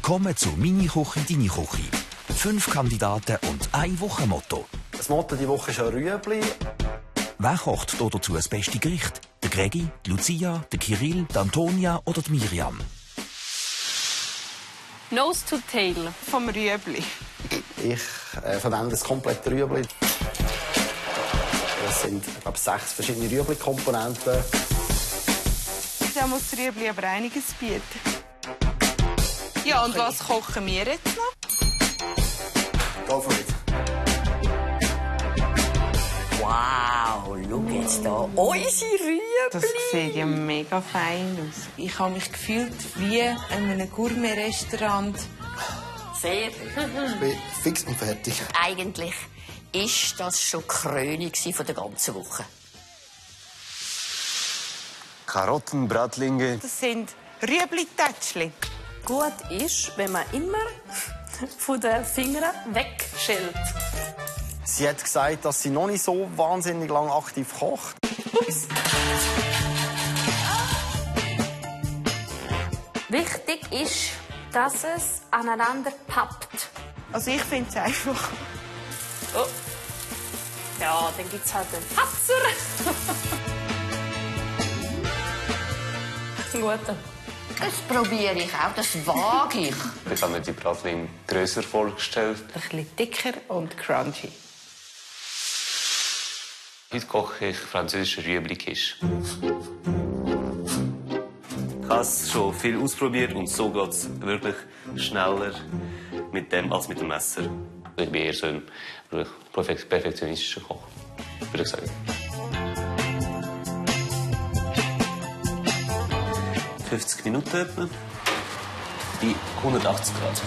Willkommen zu «Meine Küche, deine Küche». 5 Kandidaten und ein Wochenmotto. Das Motto dieser Woche ist ein Rüebli. Wer kocht hier dazu das beste Gericht? Der Gregi, die Lucia, der Kirill, die Antonia oder die Miriam? Nose to tail vom Rüebli. Ich verwende das komplette Rüebli. Das sind, glaube ich, 6 verschiedene Rüebli-Komponenten. Da muss das Rüebli aber einiges bieten. Ja, und was kochen wir jetzt noch? Go for it. Wow, schau jetzt hier. Unsere Rüebli. Das sieht ja mega fein aus. Ich habe mich gefühlt wie in einem Gourmet-Restaurant. Sehr. Ich bin fix und fertig. Eigentlich ist das schon die Krönung von der ganzen Woche. Karotten, Bratlinge. Das sind Rüebli-Tätschli. Gut ist, wenn man immer von den Fingern wegschält. Sie hat gesagt, dass sie noch nicht so wahnsinnig lange aktiv kocht. Ups. Wichtig ist, dass es aneinander pappt. Also ich finde es einfach. Oh. Ja, dann gibt es halt einen Patzer. Ein guter. Das probiere ich auch, das wage ich. Ich habe mir die Bratlinge grösser vorgestellt. Ein bisschen dicker und crunchy. Heute koche ich französische Rüebli-Quiche. Ich habe es schon viel ausprobiert und so geht es wirklich schneller mit dem als mit dem Messer. Ich bin eher so ein perfektionistischer Koch, würde ich sagen. 50 Minuten etwa, bei 180 Grad.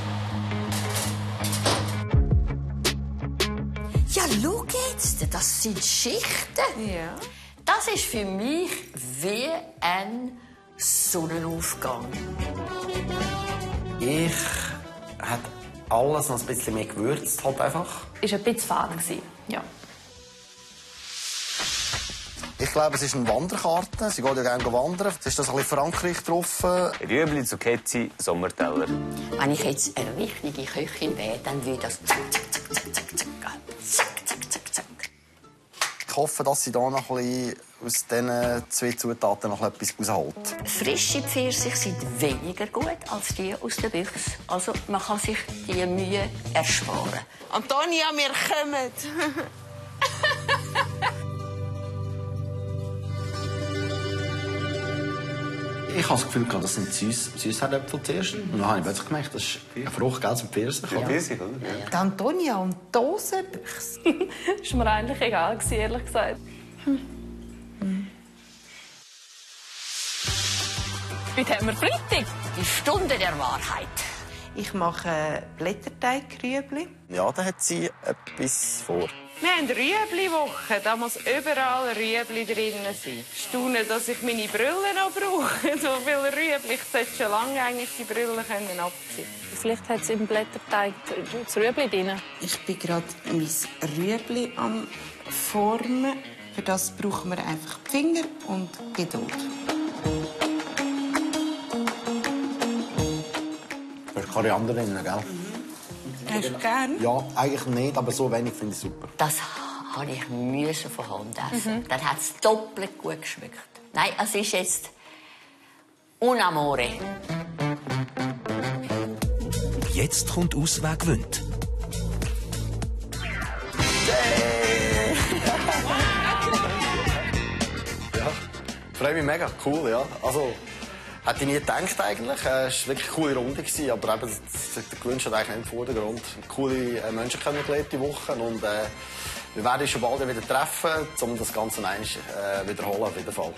Ja, schau jetzt, das sind Schichten. Ja. Das ist für mich wie ein Sonnenaufgang. Ich habe alles noch ein bisschen mehr gewürzt, halt einfach. Ist ein bisschen fad. Ja. Ich glaube, es ist eine Wanderkarte. Sie geht ja gerne wandern. Es ist das ein bisschen Frankreich drauf. Rüebli, Zucchetti, Sommerteller. Wenn ich jetzt eine richtige Köchin wäre, dann würde das zack, zack, zack, zack, zack, zack, zack, zack, zack, zack. Ich hoffe, dass sie da noch ein bisschen aus diesen 2 Zutaten noch etwas rausholt. Frische Pfirsiche sind weniger gut als die aus der Büchse. Also man kann sich die Mühe ersparen. Antonia, wir kommen. Ich habe das Gefühl, das sind Süßherdäpfel zuerst. Und dann habe ich plötzlich gemerkt, das ist eine Frucht, gell, zum Pfirsich. Ja. Pfirsich, oder? Ja. Die Antonia und die Dosenbüchse. Ist mir eigentlich egal, ehrlich gesagt. Heute haben wir Freitag. Die Stunde der Wahrheit. Ich mache Blätterteigrüebli. Ja, da hat sie etwas vor. Wir haben Rüebli-Woche. Da muss überall Rüebli drin sein. Ich staune, dass ich meine Brille noch brauche. So viel Rüebli. Ich sollte schon lange eigentlich die Brille abziehen. Vielleicht hat es im Blätterteig das Rüebli drin. Ich bin gerade mein Rüebli am Formen. Für das brauchen wir einfach die Finger und Geduld. Da ist Koriander drin, gell? Hast du gern? Ja, eigentlich nicht, aber so wenig finde ich super. Das habe ich von Hand essen. Dann hat es doppelt gut geschmeckt. Nein, es ist jetzt un amore. Jetzt kommt aus, wer gewinnt. Ja, freue mich mega, cool, ja. Also, hätte ich nie gedacht eigentlich. Es war wirklich eine coole Runde, aber eben, der Gewinn steht eigentlich nicht im Vordergrund. Coole Menschen kennengelernt die Woche und wir werden uns schon bald wieder treffen, um das Ganze einmal wiederholen, auf jeden Fall.